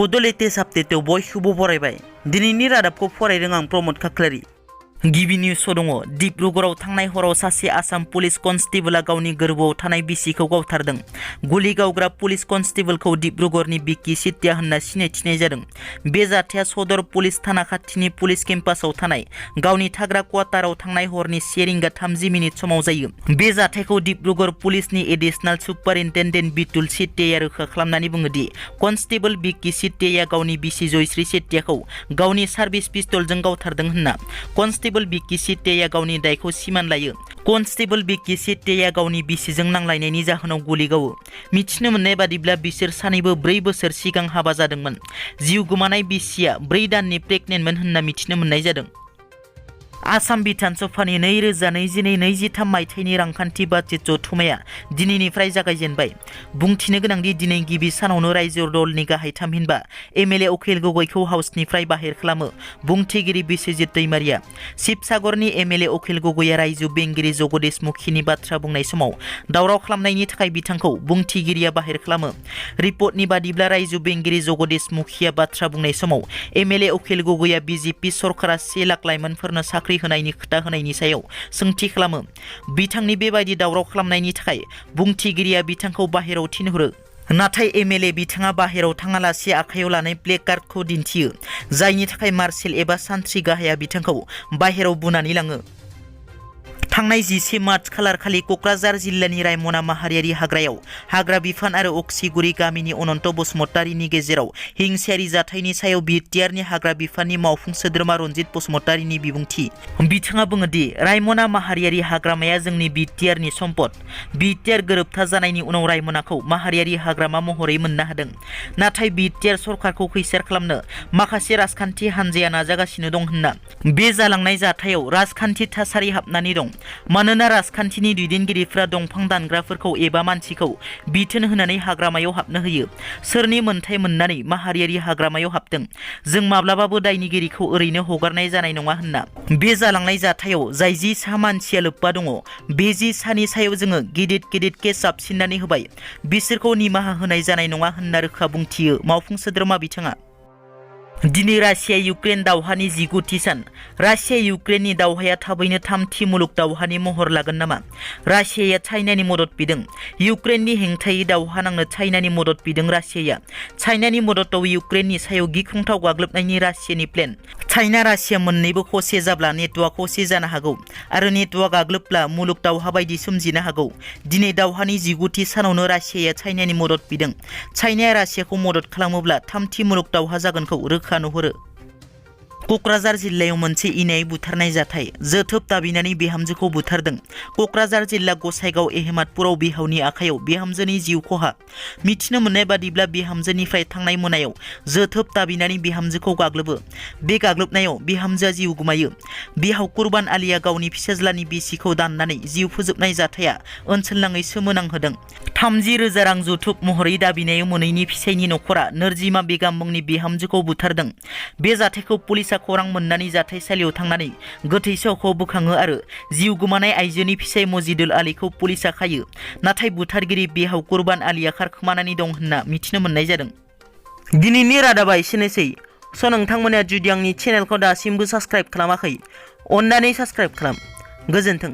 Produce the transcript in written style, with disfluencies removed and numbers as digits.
बड' लेटेस्ट आपडेटआव बयखौबो बरायबाय। दिनैनि रादाबखौ फरायदों आं प्रमद खाख्लारि। गिबि निउसआव दङ डिब्रुगड़आव थांनाय हराव सासे आसाम पुलिस कनस्टेबलआ गावनि गोरबोआव थानाय बिसिखौ गावथारदों। गुलि गावग्रा पुलिस कनस्टेबलखौ डिब्रुगड़नि बिक्की सेतिया होनना सिनायथिनाय जादों। बे जाथाया सदर पुलिस थाना खाथिनि पुलिस केम्पासआव थानाय गावनि थाग्रा क्वार्टाराव थांनाय हरनि 1:30 समाव जायो। बे जाथायखौ डिब्रुगड़ पुलिसनि एडिशनेल सुपारिनटेन्डेन्ट बिटुल सेतियाया रोखा खालामनानै बुङो दि कनस्टेबल बिक्की सेतियाया गावनि बिसि जयश्री सेतियाखौ गावनि सार्भिस पिस्तलजों गावथारदों होनना। कनस्टेबल बिक्की सेतियाया गावनि दायखौ सिमान लायो। कनस्टेबल बिक्की सेतियाया गावनि बिसिजों नांलायनायनि जाहोनाव गुलि गावो। मिथिनो मोननाय बादिब्ला बिसोर सानैबो 4 बोसोर सिगां हाबा जादोंमोन। जिउ गोमानाय बिसिया 4 दाननि प्रेगनेन्टमोन होनना मिथिनो मोननाय जादों। आसाम बिधान सभानि 2022-23 मायथाइनि रांखान्थि बाजेट जथुमाया दिनैनिफ्राय जागायजेनबाय। बुंथिनो गोनांदि दिनै गिबि सानावनो रायजो दलनि गाहाय थामहिनबा एमएलए अखिल गगैखौ हाउसनिफ्राय बाहेर खालामो बुंथिगिरि बिस्वजित दैमारिया। शिबसागरनि एमएलए अखिल गगैया रायजो बेंगिरि जगदीश मुखीनि बाथ्रा बुंनाय समाव दावराव खालामनायनि थाखाय बिथांखौ बुंथिगिरिया बाहेर खालामो। रिपर्टनि बादिब्ला रायजो बेंगिरि जगदीश मुखीया बाथ्रा बुंनाय समाव एमएलए अखिल गगैया बिजेपि सरकारा 1 लाख लाइमोनफोरनो साख्रि होनायनि खोथा होनायनि सायाव सोंथि खालामो। बिथांनि बेबायदि दावराव खालामनायनि थाखाय बुंथिगिरिया बिथांखौ बाहेराव थिनहरो। नाथाय एमएलए बिथाङा बाहेराव थाङालासे आखायाव लानाय प्लेकार्डखौ दिन्थियो, जायनि थाखाय मार्शेल एबा सान्थ्रि गाहाया बिथांखौ बाहेराव बुनानै लाङो। थांनाय 11 मार्च खालारखालि क'क्राझार जिल्लानि रायमना माहारियारि हाग्रायाव हाग्रा बिफान आरो अक्सिगुरि गामिनि अनन्त बसुमतारीनि गेजेराव हिंसायारि जाथायनि सायाव बिटिआरनि हाग्रा बिफाननि मावफुं सोद्रोमा रनजित बसुमतारीनि बिबुंथि। बिथाङा बुङो दि रायमना माहारियारि हाग्रामाया जोंनि बिटिआरनि सम्पद। बिटिआर गोरोबथा जानायनि उनाव रायमनाखौ माहारियारि हाग्रामा महरै मोननो हादों। नाथाय बिटिआर सरकारखौ खैसार खालामनो माखासे राजखान्थि हान्जाया नाजागासिनो दं होनना। बे जालांनाय जाथायाव राजखान्थि थासारि हाबनानै दं। मानोना राजखान्थिनि दैदेनगिरिफ्रा दंफां दानग्राफोरखौ एबा मानसिखौ बिथोन होनानै हाग्रामायाव हाबनो होयो। सोरनि मोन्थाय मोननानै माहारियारि हाग्रामायाव हाबदों? जों माब्लाबाबो दायनिगिरिखौ ओरैनो हगारनाय जानाय नङा होनना। बे जालांनाय जाथायाव जाय 10 मानसिया लोब्बा दङ, बे 10 सायाव जोङो गिदिर केस जाबसिननानै होबाय। बिसोरखौ निमाहा होनाय जानाय नङा होनना रोखा बुंथियो मावफुं सोद्रोमा बिथाङा। दिनै रासिया इउक्रेन दावहानि 19थि सान। रासिया इउक्रेननि दावहाया थाबैनो 3थि मुलुग दावहानि महर लागोन नामा? रासियाया चाइनानि मदद बिदों। इउक्रेननि हेंथायै दावहा नांनो चाइनानि मदद बिदों रासियाया। चाइनानि मददआव इउक्रेननि सायाव गिख्रंथाव गाग्लोबनायनि रासियानि प्लेन। चाइना रासिया मोन्नैबो खौसे जाब्ला नेट'आ खौसे जानो हागौ आरो नेट'आ गाग्लोबब्ला मुलुग दावहा बायदि सोमजिनो हागौ। दिनै दावहानि 19थि सानावनो रासियाया चाइनानि मदद बिदों। चाइनाया रासियाखौ मदद खालामोब्ला 3थि मुलुग दावहा जागोनखौ रोखा नुहुरो। क'क्राझार जिल्लायाव मोनसे इनायै बुथारनाय जाथाय। जोथोब दाबिनानै बिहामजोखौ बुथारदों। क'क्राझार जिल्ला गसाइगाव एहेमादपुराव बिहावनि आखायाव बिहामजोनि जिउ खहा। मिथिनो मोननाय बादिब्ला बिहामजोनिफ्राय थांनाय मोनायाव जोथोब दाबिनानै बिहामजोखौ गाग्लोबो। बे गाग्लोबनायाव बिहामजोआ जिउ गोमायो। बिहाव कुरबान आलीया गावनि फिसाज्लानि बिसिखौ दाननानै जिउ फोजोबनाय जाथाया ओनसोलनाङै सोमोनांहोदों। 30,000 रां जथुब महरै दाबिनायाव मोनैनि फिसायनि नखरा नोरजिमा बेगाम मुंनि बिहामजोखौ बुथारदों। बे जाथायखौ पुलिसा खौरां मोननानै जाथायसालियाव थांनानै गोथै सहखौ बोखाङो आरो जिउ गोमानाय आइजोनि फिसाय मजिदुल आलीखौ पुलिसा खायो। नाथाय बुथारगिरि बिहाव कुरबान आलीया खारखोमानानै दं होनना मिथिनो मोननाय जादों। दिनैनि रादाबा एसेनोसै। नोंथांमोना जुदि आंनि चेनेलखौ दासिमबो साबस्क्राइब खालामाखै, अन्नानै साबस्क्राइब खालाम। गोजोन्थों।